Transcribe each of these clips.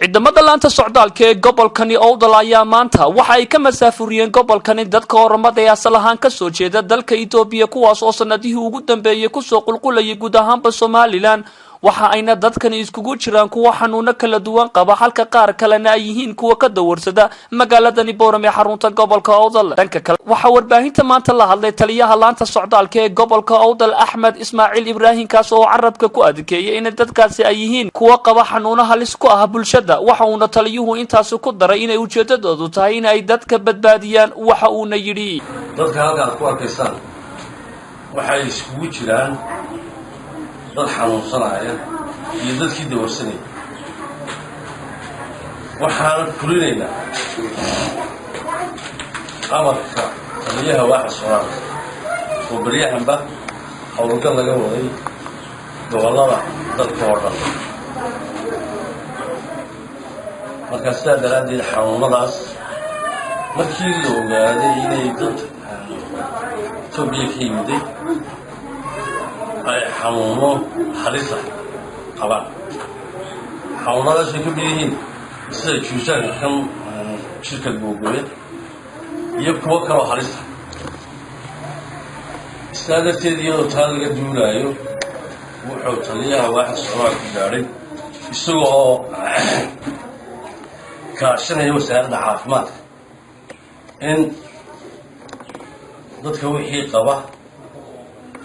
Ciidamada laanta socdaalka ee gobolkani Owdal ayaa maanta waxa ay ka masaafuriyeen gobolkani dadka Oromada ee asal ahaan kasoo jeeda dalka Itoobiya, kuwaas oo sanadihii ugu dambeeyey kusoo qulqulayay guud ahaanba Somaliland. Waxa ayna dadkani iskugu jiraan kuwa xanuuno kala duwan qaba, halka qaar kalena ay yihiin kuwa ka dawarsada magaaladani Boorame ee xarunta gobolka Owdal. Dhanka kale, waxaa warbaahinta maanta la hadlay taliyaha laanta socdaalka ee gobolka Owdal, Axmed Ismaaciil Ibraahim, kaas oo carabka ku adkeeyay in dadkaasi ay yihiin kuwa qaba xanuuno halis ku ah bulshada. Waxa uuna taliyuhu intaasi ku daray inay ujeedadoodu tahay in ay dadka badbaadiyaan. Waxa uuna yidhi: Dadka halka aad ku arkaysaan waxay iskugu jiraan dad xanuunsanaya iyo dadkii dawarsanaya. Waxaanan fulinaynaa amarka taliyaha waaxda socdaalka oo beryahanba howlgal laga waday gobollada dalka oo dhan. Markaa sidaa daraaddeed, xanuunadaas markii la ogaaday inay dad Etoobiya ka yimiday ay xanuuno halisa qabaan, xanuunadaas ay ka mid yihiin sida juusaanka, kan jirka googooya iyo kuwo kaloo halisa, sidaa darteed, iyadoo taa laga duulaayo, wuxuu taliyaha waaxda socdaalku gaadhay, isaga oo kaashanaya Wasaaradda Caafimaadka, in dadka wixii qaba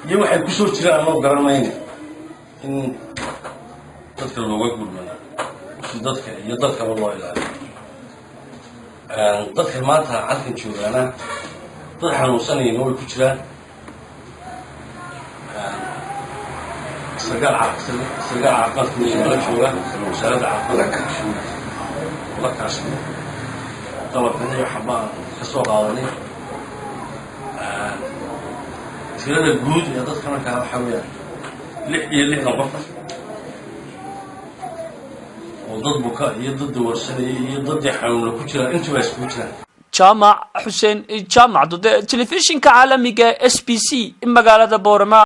iyo waxay ku soo jiraan loo garan mayna in dadka looga gurmado, si dadka iyo dadkaba loo ilaaliyo. Dadka maanta halkan joogaana dad xanuunsanayna way ku jiraan. Sarkaal caafimaadka la jooga Wasaaradda Caafimaadka la kaashanay, qalabkan iyo xabaan ka soo qaadanay. Tirada guud ee dadka markaa waxaa weeyaan 66 qof oo dad buka iyo dad dawarsanaya iyo daddii xanuuna ku jiraan, intuba iskugu jiraan. Jaamac Xuseen Jaamac Dude, telefishinka caalamiga SBC, magaalada Boorama.